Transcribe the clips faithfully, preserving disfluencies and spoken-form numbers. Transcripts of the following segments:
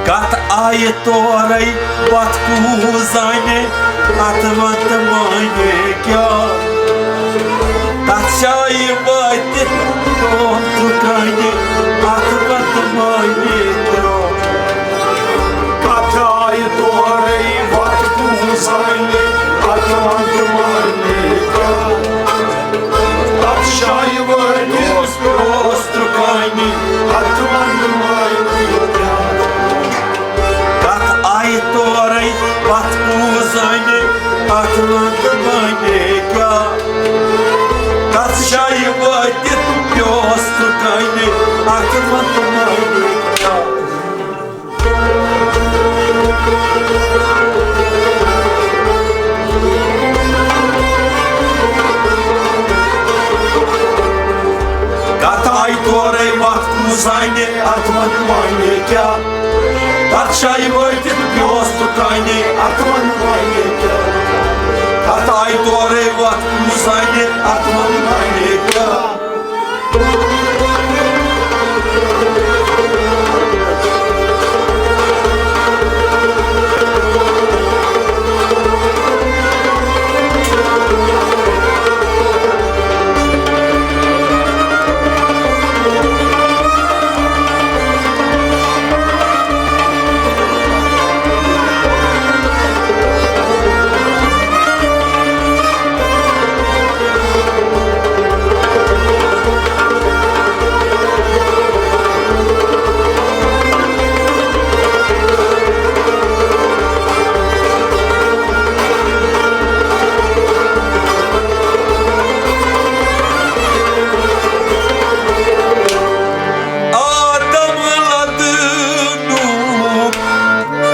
کتھ آیہِ تورے پتھ کُن زانہِ، اتھ ونتہٕ معنی کیٛاہ؟ تتھ جایہِ وٲتِتھ پیوٚو ترُکانہِ، اتھ ونتہٕ معنی کیٛاہ؟ کتھ آیہِ تورے پتھ کُن زانہِ، اتھ ونتہٕ معنی کیٛاہ؟ تتھ جایہِ وٲتِتھ پیوٚو ترُکانہِ، اتھ ونتہٕ معنی کیٛاہ؟ کتھ آیہِ تورے پتھ کُن زانہِ، اتھ ونتہٕ معنی کیٛاہ؟ تتھ جایہِ وٲتِتھ پیوٚو ترُکانہِ، اتھ ونتہٕ معنی کیٛاہ؟ کتھ آیہِ تورے وتھ کُن زانہِ، اتھ ونتہٕ معنی کیٛاہ؟ تتھ جایہِ وٲتِتھ پیوٚو ترُکانہِ، اتھ ونتہٕ معنی کیٛاہ؟ کتھ آیہِ تورے وتھ کُن زانہِ، اتھ ونتہٕ معنی کیٛاہ؟ آدم لدنُک،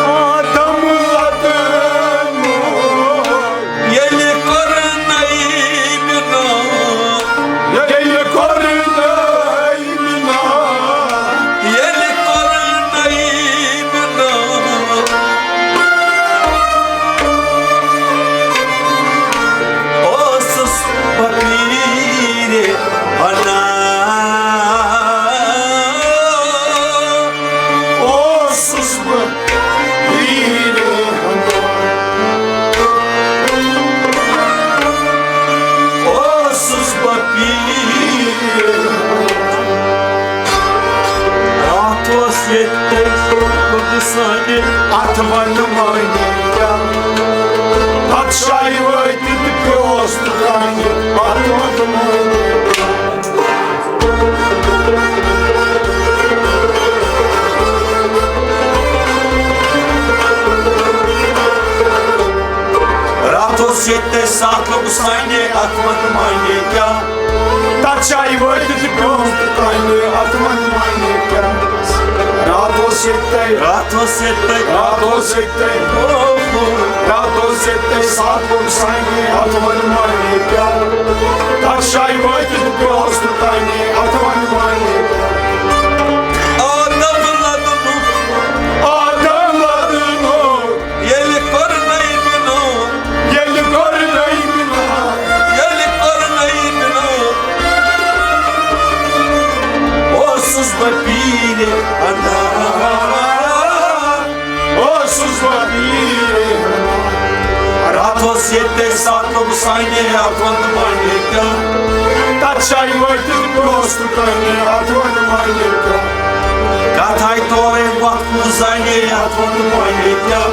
آدم لدنُک، ییٚلہِ کوٚرنَے بِنا، ییٚلہِ کوٚرنَے بِنا، ییٚلہِ کوٚرنَے بِنا، اوسُس بہٕ پیٖرِ ہنا، اوسُس بہٕ پیٖرِ ہنا، اوسُس بہٕ پیٖرِ ہنا۔ راتھ اوس ییٚتہِ تٔمۍ کوٚرمُت سانہِ، اَتھ وَنہٕ معنی کیٛاہ؟ تَتھ جایہِ وٲتِتھ پیوٚو اوس تہٕ کانہِ، اَتھ وَنہٕ معنی کیٛاہ؟ راتھ اوس ییٚتہِ تٔمۍ ساتھ لوٚگُس سانہِ، اَتھ وَنہٕ معنی کیٛاہ؟ تَتھ جایہِ وٲتِتھ پیوٚو تہٕ کانہِ، اَتھ وَنہٕ معنی کیٛاہ؟ راتھ اوس ییٚتہِ تۄہہِ، راتھ اوس ییٚتہِ تۄہہِ، راتھ اوس ییٚتہِ تۄہہِ، او ہو۔ راتھ اوس ییٚتہِ تۄہہِ ساتھ کوٚر سانہِ، اَتھ وَنہٕ معنی کیٛاہ؟ تَتھ جایہِ وٲتِتھ پیوٚو تہٕ کانہِ، اَتھ وَنہٕ معنی کیٛاہ؟ آدم لدنُک، آدم لدنُک، ییٚلہِ کوٚرنَے بِنو، ییٚلہِ کوٚرنَے بِنو، ییٚلہِ کوٚرنَے بِنو، اوسُس بہٕ پیٖرِ ہنا، اوسُس بہٕ پیٖرِ ہنا۔ راتھ اوس ییٚتہِ ساتھ لوٚگ سانہِ، اَتھ وَنہٕ معنی کیٛاہ؟ تَتھ جایہِ وٲتِتھ پیوٚو تہٕ کانہِ، اَتھ وَنہٕ معنی کیٛاہ؟ کتھ آیہِ تورے وتھ کُن زانہِ، اَتھ وَنہٕ معنی کیٛاہ؟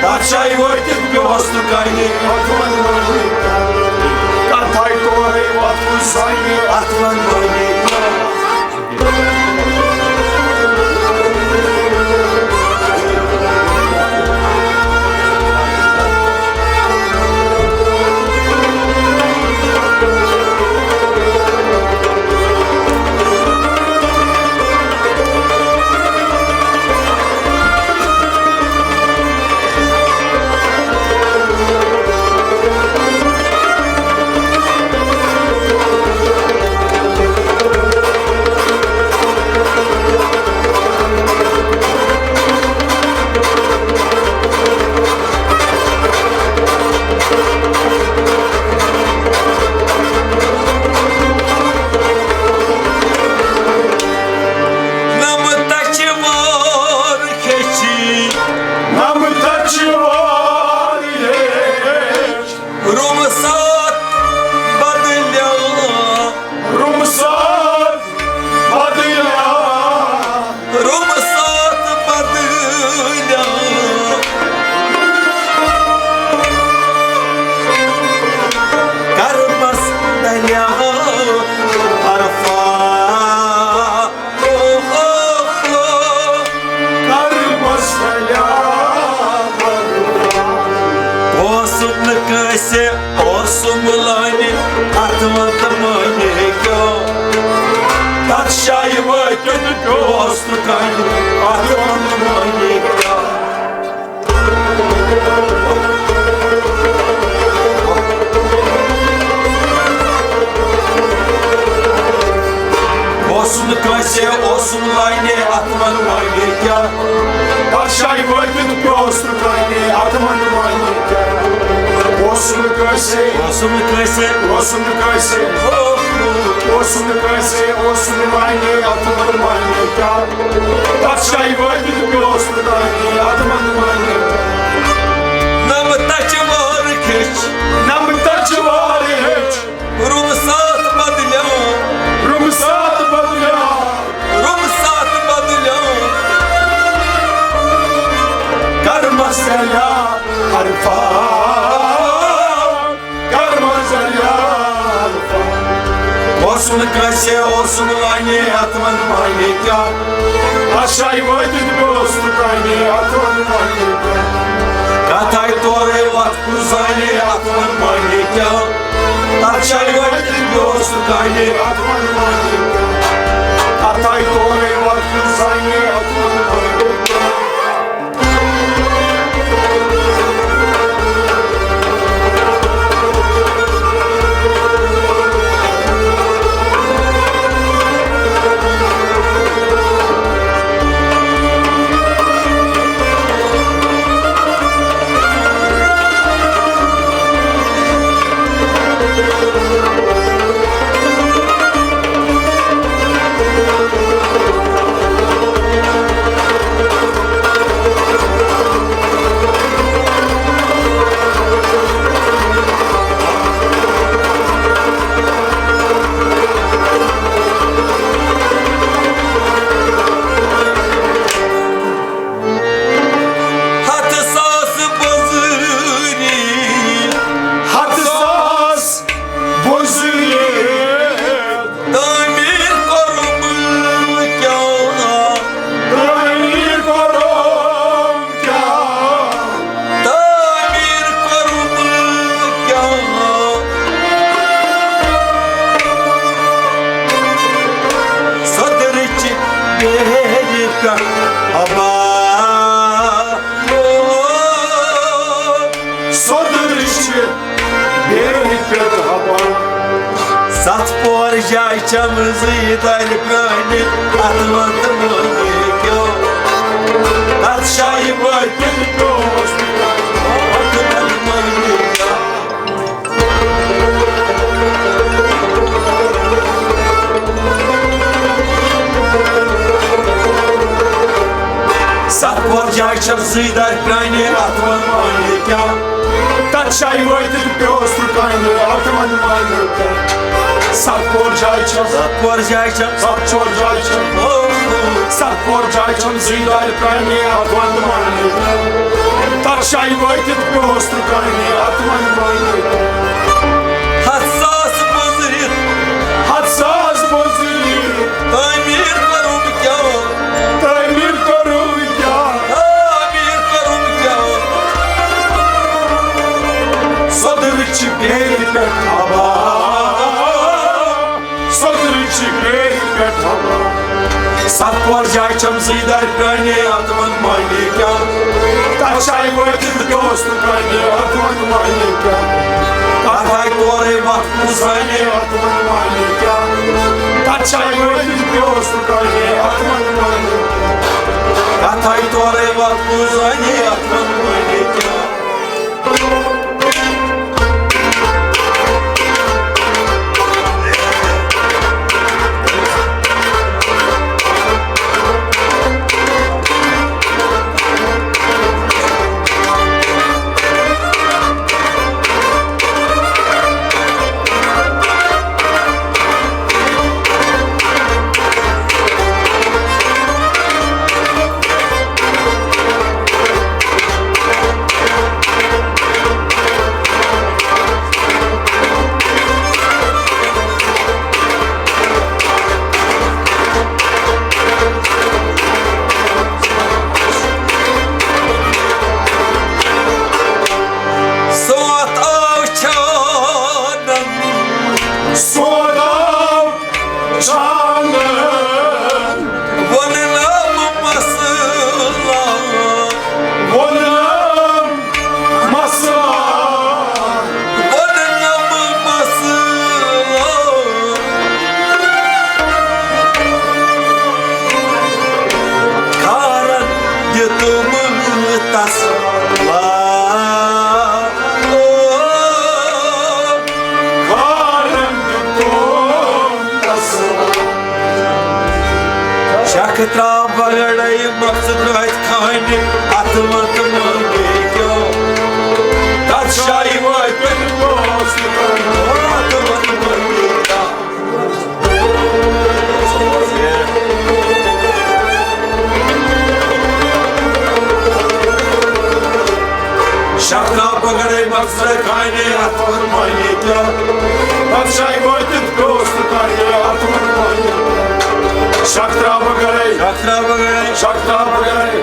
تَتھ جایہِ وٲتِتھ پیوٚو تہٕ کانہِ، اَتھ وَنہٕ معنی کیٛاہ؟ کتھ آیہِ تورے وتھ کُن زانہِ، اَتھ وَنہٕ معنی کیٛاہ؟ ژےٚ اوسُم لانہِ اَتھ وَنٛدٕ مٲنہِ کیٛاہ؟ تَتھ جایہِ وٲتِتھ پیوس نہٕ کانہِ اَتھ وَنٛدٕ مٲنہِ کیٛاہ؟ اوسُم نہٕ کٲنٛسہِ، اوسُم لانہِ اَتھ وَنٛدٕ مٲنہِ کیٛاہ؟ تَتھ جایہِ وٲتِتھ پیوس نہٕ کانہِ اَتھ وَنٛدٕ مٲنہِ کیٛاہ؟ اوسُم نہٕ کٲنٛسہِ، اوسُم نہٕ کٲنٛسہِ، اوسُم نہٕ کٲنٛسہِ، اوہ، اوسُم نہٕ کٲنٛسہِ، اوسُم نہٕ وَنہِ اَتھ وَنٛدٕ مٲنہِ کیٛاہ؟ تَتھ جایہِ وٲتِتھ پیوس نہٕ کانہِ اَتھ وَنٛدٕ مٲنہِ کیٛاہ؟ نَمہٕ تَچہِ وارٕ کھیٚچھ، نَمہٕ تَچہِ وارٕ ہیٚچھ۔ روٚم ساتھ بدلیو، روٚم ساتھ بدلیو، روٚم ساتھ بدلیو۔ کرمس رلیا عرفات، کرمس رلیا عرفات۔ اوسُم نہٕ کٲنٛسہِ، اوسُم لانہِ اَتھ وَنٛدٕ مٲنہِ کیٛاہ؟ اَتھ جایہِ وٲتِتھ پیوس نہٕ کانہِ اَتھ وَنٛدٕ مٲنہِ کیٛاہ؟ کَتھ آیہِ تورَے وَتھ کُس زانہِ اَتھ وَنٛدٕ مٲنہِ کیٛاہ؟ تَتھ جایہِ وٲتِتھ پیوس نہٕ کانہِ اَتھ وَنٛدٕ مٲنہِ کیٛاہ؟ کَتھ آیہِ تورَے وَتھ کُس زانہِ اَتھ وَنٛدٕ مٲنہِ کیٛاہ؟ ہتھ ساس بزری، ہتھ ساس بزری۔ تعمیٖر کوٚرُم کیٛاہ؟ تعمیٖر کوٚرُم کیٛاہ؟ تعمیٖر کوٚرُم کیٛاہ؟ سۄدرٕچ بیرِ پٮ۪ٹھ آباد۔ سۄدرٕچ بیرِ پٮ۪ٹھ آباد۔ ستھ پور جاے چھم زٕے دارِ پرٛانہِ، اتھ منٛز مٲنِو کیٛاہ؟ تتھ جایہِ وٲتِتھ پیوس نہٕ کانہِ، اتھ منٛز مٲنِو کیٛاہ؟ ستھ پور جاے چھم زٕے دارِ پرٛانہِ، اتھ منٛز مٲنِو کیٛاہ؟ تتھ جایہِ وٲتِتھ پیوس نہٕ کانہِ، اتھ منٛز مٲنِو کیٛاہ؟ ستھ پور جاے چھم، ستھ پور جاے چھم، ستھ پور جاے چھم، او، او۔ ستھ پور جاے چھم زٕے دارِ پرٛانہِ، اتھ منٛز مٲنِو کیٛاہ؟ تتھ جایہِ وٲتِتھ پیوس نہٕ کانہِ، اتھ منٛز مٲنِو کیٛاہ؟ ہتھ ساس بزرِ، ہتھ ساس بزرِ۔ تعمیٖر کرو بہٕ کیٛاہ؟ تعمیٖر کرو بہٕ کیٛاہ؟ تعمیٖر کرو بہٕ کیٛاہ؟ سۄدرٕچ بیرِ پٮ۪ٹھ آباد، سۄدرٕچ بیرِ پٮ۪ٹھ آباد۔ ستھ پور جاے چھم زٕے دارِ پرٛانہِ، اتھ منٛز مٲنِو کیٛاہ؟ تتھ جایہِ وٲتِتھ پیوس نہٕ کانہِ، اتھ منٛز مٲنِو کیٛاہ؟ تتھ آیہِ تورے وتھ کُس زانہِ، اتھ منٛز مٲنِو کیٛاہ؟ تتھ جایہِ وٲتِتھ پیوس نہٕ کانہِ، اتھ منٛز مٲنِو کیٛاہ؟ تتھ آیہِ تورے وتھ کُس زانہِ، اتھ منٛز مٲنِو کیٛاہ؟ ترٛاو بگڑے مقصد اتھ خانہِ، اتھ منٛز مٲنگے کیٛاہ؟ تتھ جایہِ وٲتِتھ گوس اتھ منٛز مٲنگے کیٛاہ؟ شکرا بگڑے مقصد خانہِ، اتھ منٛز مٲنگے کیٛاہ؟ تتھ جایہِ وٲتِتھ گوس اتھ منٛز مٲنگے کیٛاہ؟ شکرا بگڑے، شکرا بگڑے، شکرا بگڑے،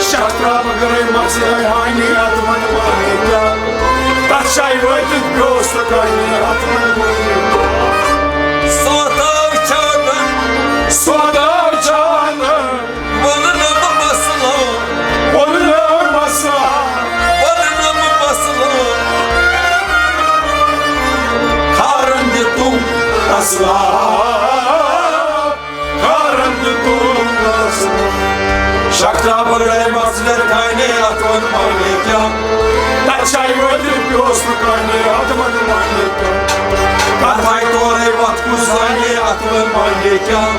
شکرا بگڑے مقصد خانہِ، اتھ منٛز مٲنگے کیٛاہ؟ تتھ جایہِ وٲتِتھ گوس اتھ منٛز مٲنگے کیٛاہ؟ سودا وٕچھان، سودا وٕچھان۔ ووٚن نہٕ بہٕ مسلہٕ۔ ووٚن نہٕ بہٕ مسلہٕ۔ ووٚن نہٕ بہٕ مسلہٕ۔ کھارن دِ تُم اصلا۔ کھارن دِ تُم اصلا۔ شکرا بگڑے مقصد خانہِ، اتھ منٛز مٲنگے کیٛاہ؟ تتھ جایہِ وٲتِتھ پیوس نہٕ کانہِ، اتھ منٛز مٲنگے کیٛاہ؟ تتھ آیہِ تورے وتھ کُس زانہِ، اتھ منٛز مٲنگے کیٛاہ؟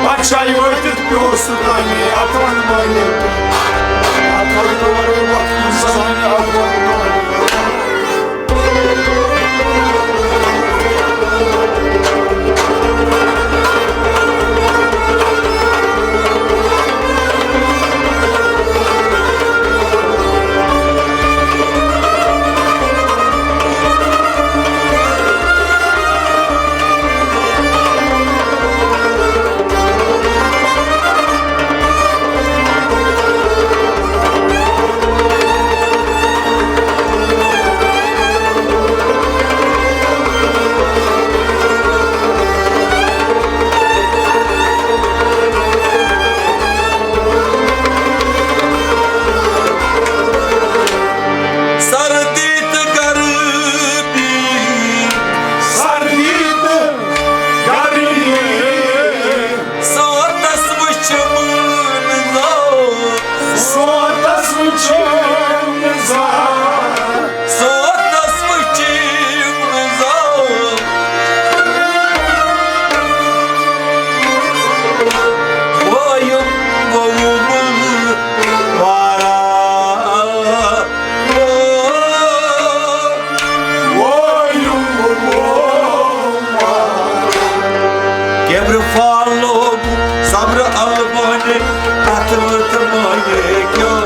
تتھ جایہِ وٲتِتھ پیوس نہٕ کانہِ، اتھ منٛز مٲنگے کیٛاہ؟ تتھ آیہِ تورے وتھ کُس زانہِ، اتھ منٛز مٲنگے کیٛاہ؟ سردی تہٕ گرمی، سردی تہٕ گرمی۔ سونتس وٕچھِم نہٕ زانٛہہ۔ سونتس وٕچھِم نہٕ زانٛہہ۔ سونتس وٕچھِم نہٕ زانٛہہ۔ وٲیُم ووٚوُم وارا۔ وٲیُم ووٚوُم وارا۔ کیبرٕ پھال لوگ صبرٕ البانہِ، اتھ وٲژ مٲنی کیٛاہ؟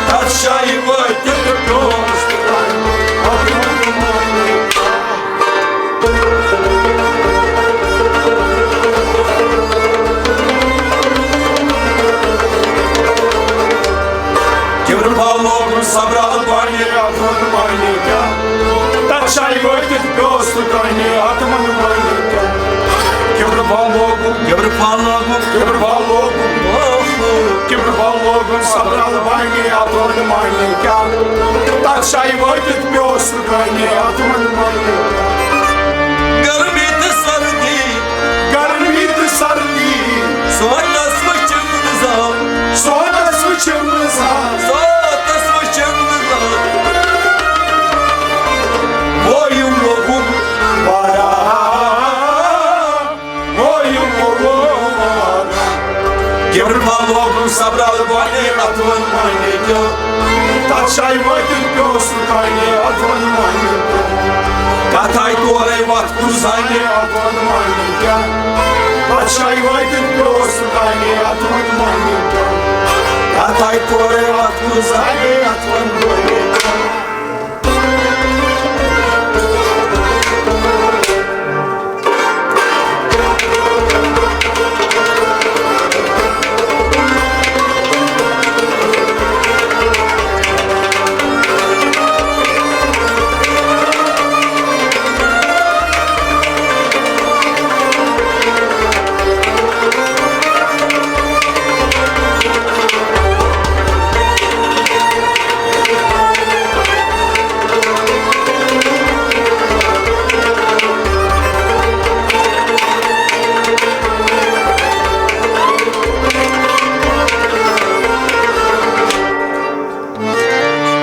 تتھ جایہِ وٲتِتھ پیوس نہٕ کانہِ، اتھ وٲژ مٲنی کیٛاہ؟ کیبرٕ پھال لوگُن صبرٕ البانہِ، اتھ وٲژ مٲنی کیٛاہ؟ تتھ جایہِ وٲتِتھ پیوس نہٕ کانہِ، اتھ وٲژ مٲنی کیٛاہ؟ کیبرٕ پھال لوگُن، کیبرٕ پھال لوگُن، کیبرٕ پھال لوگُن۔ اوہو۔ کیبرٕ پھال لوگُن صبرٕ البانہِ، اتھ وٲژ مٲنی کیٛاہ؟ تتھ جایہِ وٲتِتھ پیوس نہٕ کانہِ، اتھ وٲژ مٲنی کیٛاہ؟ گرمی تہٕ سردی۔ گرمی تہٕ سردی۔ سونتس وٕچھِم نہٕ زانٛہہ۔ سونتس وٕچھِم نہٕ زانٛہہ۔ سونتس وٕچھِم نہٕ زانٛہہ۔ وٲیُم ووٚوُم وارا۔ وٲیُم ووٚوُم وارا۔ کیبرٕ پھال لوگُن صبرٕ البانہِ، اتھ وٲژ مٲنی کیٛاہ؟ تتھ جایہِ وٲتِتھ پیوس نہٕ کانہِ، اتھ وٲژ مٲنی کیٛاہ؟ کتھ آیہِ تورے وتھ کُس زانہِ، اتھ وٲژ مٲنی کیٛاہ؟ تتھ جایہِ وٲتِتھ پیوس نہٕ کانہِ، اتھ وٲژ مٲنی کیٛاہ؟ کتھ آیہِ تورے وتھ کُس زانہِ، اتھ وٲژ مٲنی کیٛاہ؟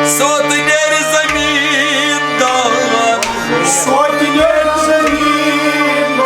سوت نیرِ زمیٖن دار۔ سوت نیرِ زمیٖن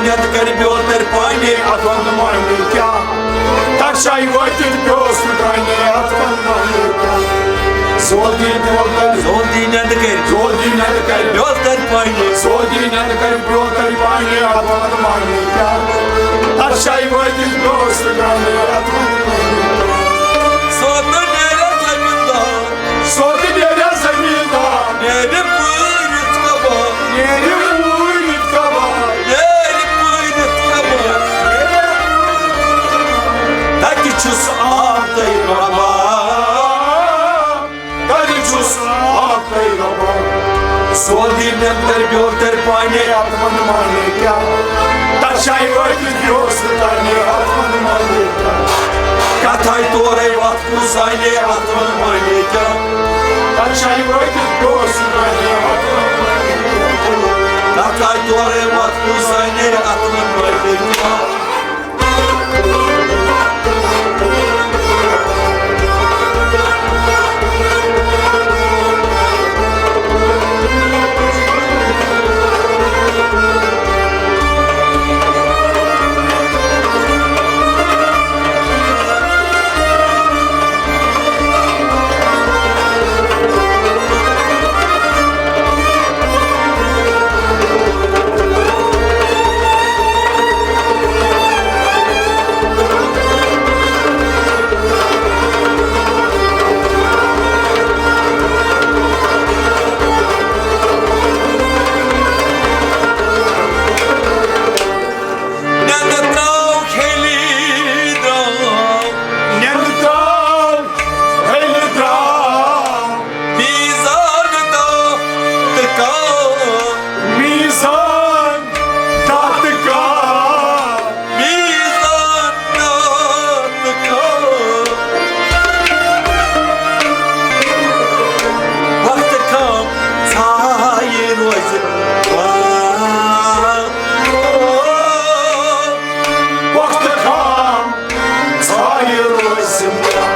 نیٚنٛدٕ کَرِ بیول تَرِ پانے، اَتھ وَنہٕ مانے کیٛاہ؟ تَتھ جایہِ وٲتِتھ پیوس نہٕ کانہِ، اَتھ وَنہٕ مانے کیٛاہ؟ زول دی نیٚنٛدٕ کَرِ، زول دی نیٚنٛدٕ کَرِ، زول دی نیٚنٛدٕ کَرِ، بیول تَرِ پانے۔ زول دی نیٚنٛدٕ کَرِ بیول تَرِ پانے، اَتھ وَنہٕ مانے کیٛاہ؟ تَتھ جایہِ وٲتِتھ پیوس نہٕ کانہِ، اَتھ وَنہٕ مانے کیٛاہ؟ سوتہٕ نیرِ زٔمیٖندار، سوتہٕ نیرِ زٔمیٖندار، نیرِ پوٗرِتھ کباب، نیرِ پوٗرِتھ کباب، نیرِ پوٗرِتھ کباب۔ تَتہِ چھُس آمتَے رباب، تَتہِ چھُس آمتَے رباب۔ سول دی نیٚنٛدٕ کَرِ بیول تَرِ پانے، اَتھ وَنہٕ مانے کیٛاہ؟ تَتھ جایہِ وٲتِتھ پیوس نہٕ کانہِ، اَتھ وَنہٕ مانے کیٛاہ؟ کَتھ آیہِ تورَے وَتھ کُس زانہِ، اَتھ وَنہٕ مانے کیٛاہ؟ تَتھ جایہِ وٲتِتھ پیوس نہٕ کانہِ، اَتھ وَنہٕ مانے کیٛاہ؟ کَتھ آیہِ تورَے وَتھ کُس زانہِ، اَتھ وَنہٕ مانے کیٛاہ؟ نیٚنٛدٕ ترٛاو کھیلی درٛاو۔ نیٚنٛدٕ ترٛاو کھیلی درٛاو۔ میٖزان داہ تہٕ کاہ۔ میٖزان داہ تہٕ کاہ۔ میٖزان داہ تہٕ کاہ۔ وقتہٕ کم ژھایہِ روزِ وار۔ وقتہٕ کم ژھایہِ روزِ وار۔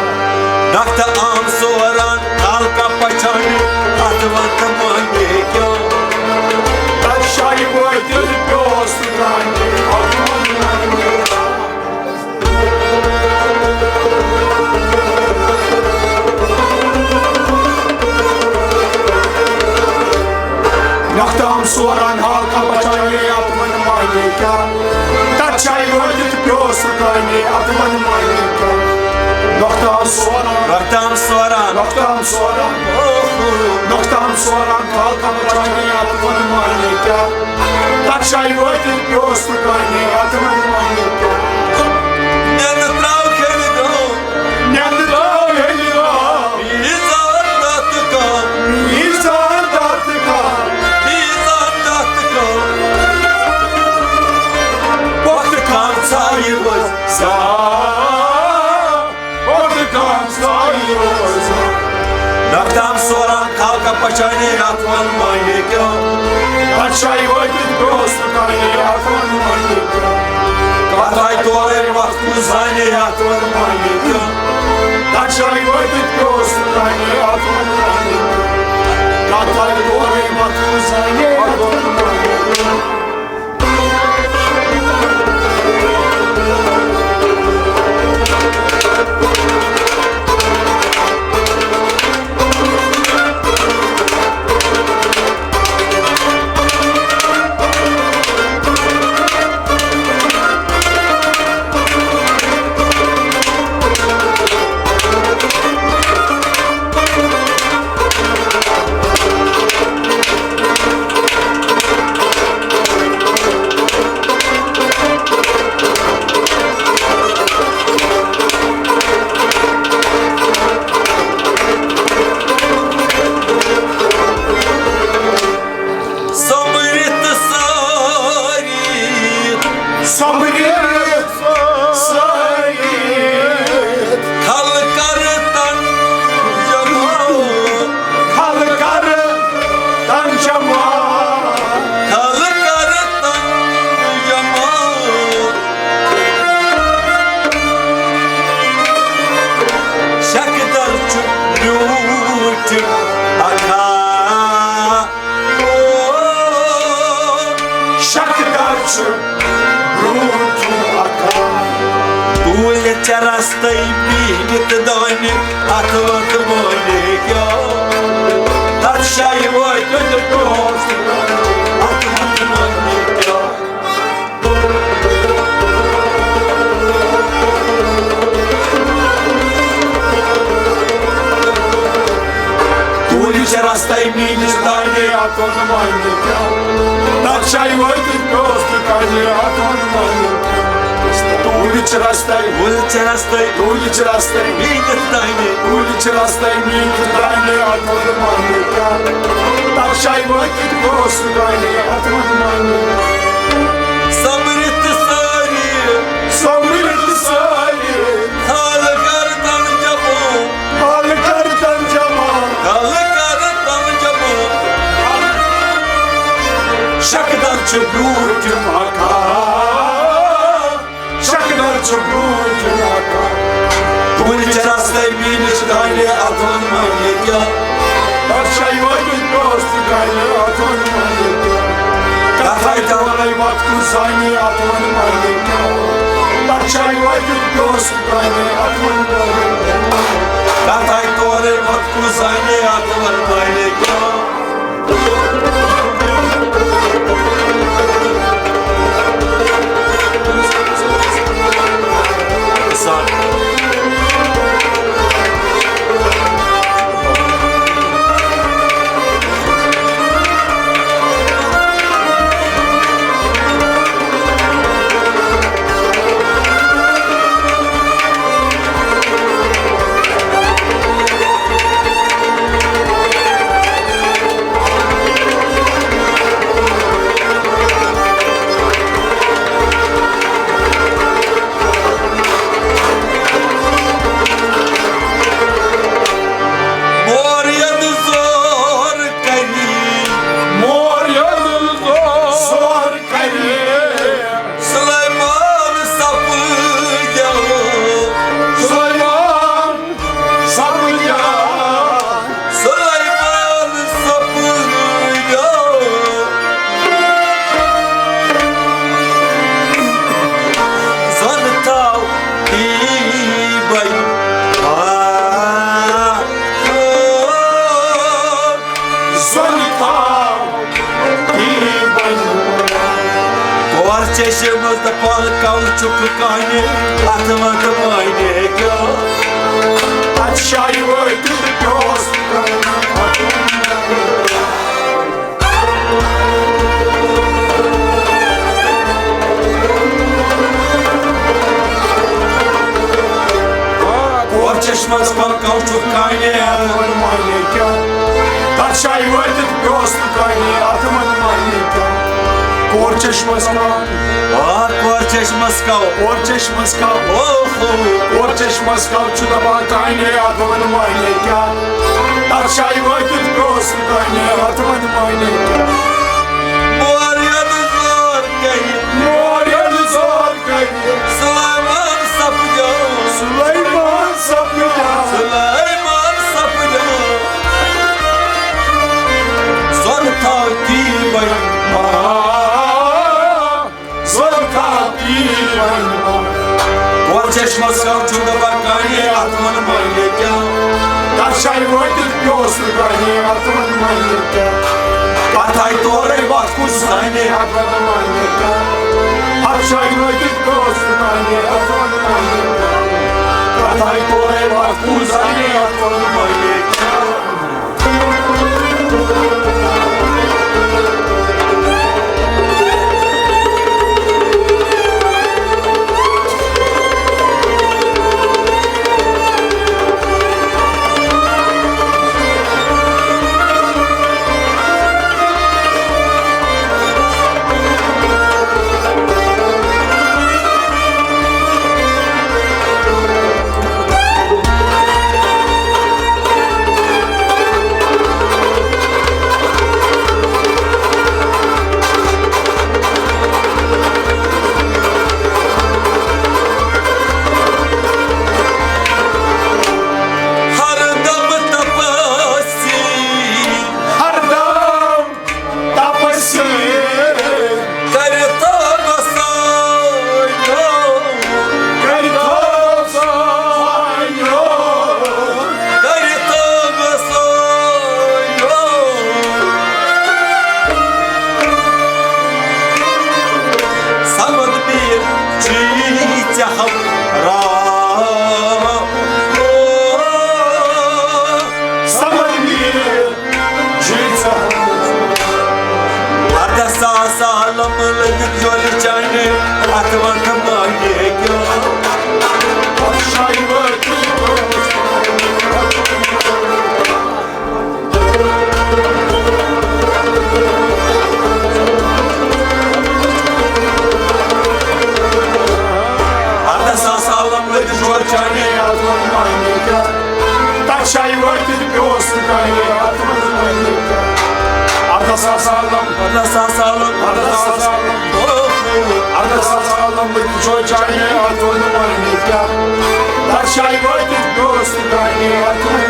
نقطہٕ عام سوران، خلقہ پچھانہِ، اتھ وقتہٕ معنی کیٛاہ؟ تتھ جایہِ وٲتِتھ پیوس نہٕ کانہِ۔ نقطہٕ عام سوران، خلقہ پچھانہِ، اتھ وَنہٕ معنی کیٛاہ؟ تتھ جایہِ وٲتِتھ پیوس نہٕ کانہِ، اتھ وَنہٕ معنی کیٛاہ؟ نقطہٕ عام سوران۔ نقطہٕ عام سوران۔ نقطہٕ عام سوران۔ نقطہٕ عام سوران، خلقہ پچھانہِ، اتھ وَنہٕ معنی کیٛاہ؟ تتھ جایہِ وٲتِتھ پیوس نہٕ کانہِ، اتھ وَنہٕ معنی کیٛاہ؟ نیٚنٛدٕ ترٛاو کھیلہِ درٛاو۔ نیٚنٛدٕ ترٛاو کھیلہِ درٛاو۔ میٖزان داہ تہٕ کاہ۔ میٖزان داہ تہٕ کاہ۔ میٖزان داہ تہٕ کاہ۔ پۄختہٕ کم ژھایہِ روزِ وار۔ پۄختہٕ کم ژھایہِ روزِ وار۔ نقطہٕ عام سوران، خلقہ پچھانہِ، اتھ وَنہٕ معنی کیٛاہ؟ تتھ جایہِ وٲتِتھ پیوس نہٕ کانہِ، اتھ وَنہٕ معنی کیٛاہ؟ کتھ آیہِ تورَے وَتھ کُس زانہِ، اتھ وَنہٕ معنی کیٛاہ؟ تتھ جایہِ وٲتِتھ پیوس نہٕ کانہِ، اتھ وَنہٕ معنی کیٛاہ؟ کتھ آیہِ تورَے وَتھ کُس زانہِ، اتھ وَنہٕ معنی کیٛاہ؟ سوٚمبرِتھ سٲری۔ سوٚمبرِتھ سٲری۔ کھل کر تن جمع۔ کھل کر تن جمع۔ کھل کر تن جمع۔ شکدر چھُ بیوٗٹھ اکھا۔ شکدر چھُ چرستَے میٖنِتھ دانہِ، اَتھ وَتہٕ مٲنِو کیٛاہ؟ تَتھ جایہِ وٲتِتھ پیوس، اَتھ وَتہٕ مٲنِو کیٛاہ؟ تُلِتھ چھِ رستَے میٖنِس دانہِ، اَتھ وَنہٕ مانہِ کیٛاہ؟ تَتھ جایہِ وٲتِتھ پیوس تہٕ کَنہِ، اَتھ وَنہٕ مانہِ کیٛاہ؟ تُلِتھ چھِ رستَے، تُلِتھ چھِ رستَے، تُلِتھ چھِ رستَے میٖنِس دانہِ، تُلِتھ چھِ رستَے میٖنِس دانہِ، اَتھ وَنہٕ مانہِ کیٛاہ؟ تَتھ جایہِ وٲتِتھ پیوس تہٕ کَنہِ، اَتھ وَنہٕ مانہِ کیٛاہ؟ سۄمبرِتھ سٲری، سۄمبرِتھ سٲری، حال گردن جمع، حال گردن جمع، حال گردن جمع۔ شکدر چھُ برٛونٛٹھ پکان، شکدر چھُ برٛونٛٹھ پکان۔ تُلِتھ چھِ رستَے میٖنِس دانہِ، اَتھ وَنہٕ مانہِ کیٛاہ؟ تَتھ جایہِ وٲتِتھ پیوس تہٕ کَنہِ، اَتھ وَنہٕ مانہِ کیٛاہ؟ کَتھَے تورَے وَتھ کُس زانہِ، اَتھ وَنہٕ مانہِ کیٛاہ؟ تَتھ جایہِ وٲتِتھ پیوس تہٕ کَنہِ، اَتھ وَنہٕ مانہِ کیٛاہ؟ کَتھَے تورَے وَتھ کُس زانہِ، اَتھ وَنہٕ مانہِ کیٛاہ؟ مور یَدٕ زور کَرِ، مور یَدٕ زور کَرِ، سلیمان سپدیو، سلیمان سپدیو، سلیمان سپدیو۔ زن تھاو تی بَنہِ۔ آ، آ۔ زن تھاو تی بَنہِ۔ کور چشمس دپان کل چُک کانہِ، اتھ وقت مانے کیو۔ اتھ شاہی وٲتِتھ پیوس۔ کور چشمس پکاو چھُ کانہِ، اتھ وَن مانے کیٛاہ؟ تتھ جایہِ وٲتِتھ پیوس نہٕ کانہِ، اتھ وَن مانے کیٛاہ؟ کور چشمس کاو۔ آ، کور چشمس کاو۔ کور چشمس کاو۔ او ہو۔ کور چشمس کاو چھُ دپان کانہِ، اتھ وَن مانے کیٛاہ؟ تتھ جایہِ وٲتِتھ پیوس نہٕ کانہِ، اتھ وَن مانے کیٛاہ؟ مور یَدٕ زور کَرِ۔ مور یَدٕ زور کَرِ۔ سلیمان سپدیو۔ سلیمان سپدیو۔ سلیمان سپدیو۔ زن تھاو تی بَنہِ۔ آ، زن تھاو تی بَنہِ۔ کور چشمس کاو چھُ دپان کانہِ، اتھ وَن مانے کیٛاہ؟ تتھ جایہِ وٲتِتھ پیوس نہٕ کانہِ، اتھ وَن مانے کیٛاہ؟ اتھ آیہِ تورے وتھ کُس زانہِ، اتھ وَن مانے کیٛاہ؟ اتھ جایہِ وٲتِتھ پیوس نہٕ کانہِ، اتھ وَن مانے کیٛاہ؟ اتھ آیہِ تورے وتھ کُس زانہِ، اتھ وَن مانے کیٛاہ؟ اردہ ساس عالم لٔگۍ جوڑ چانے اتھ منٛز معنی کیٛاہ؟ تتھ جایہِ وٲتِتھ پیوس نہٕ کانہِ اتھ منٛز معنی کیٛاہ؟ اردہ ساس عالم، اردہ ساس عالم، اردہ ساس عالم، اردہ ساس عالم لٔگۍ جوڑ چانے اتھ منٛز معنی کیٛاہ؟ تتھ جایہِ وٲتِتھ پیوس نہٕ کانہِ اتھ منٛز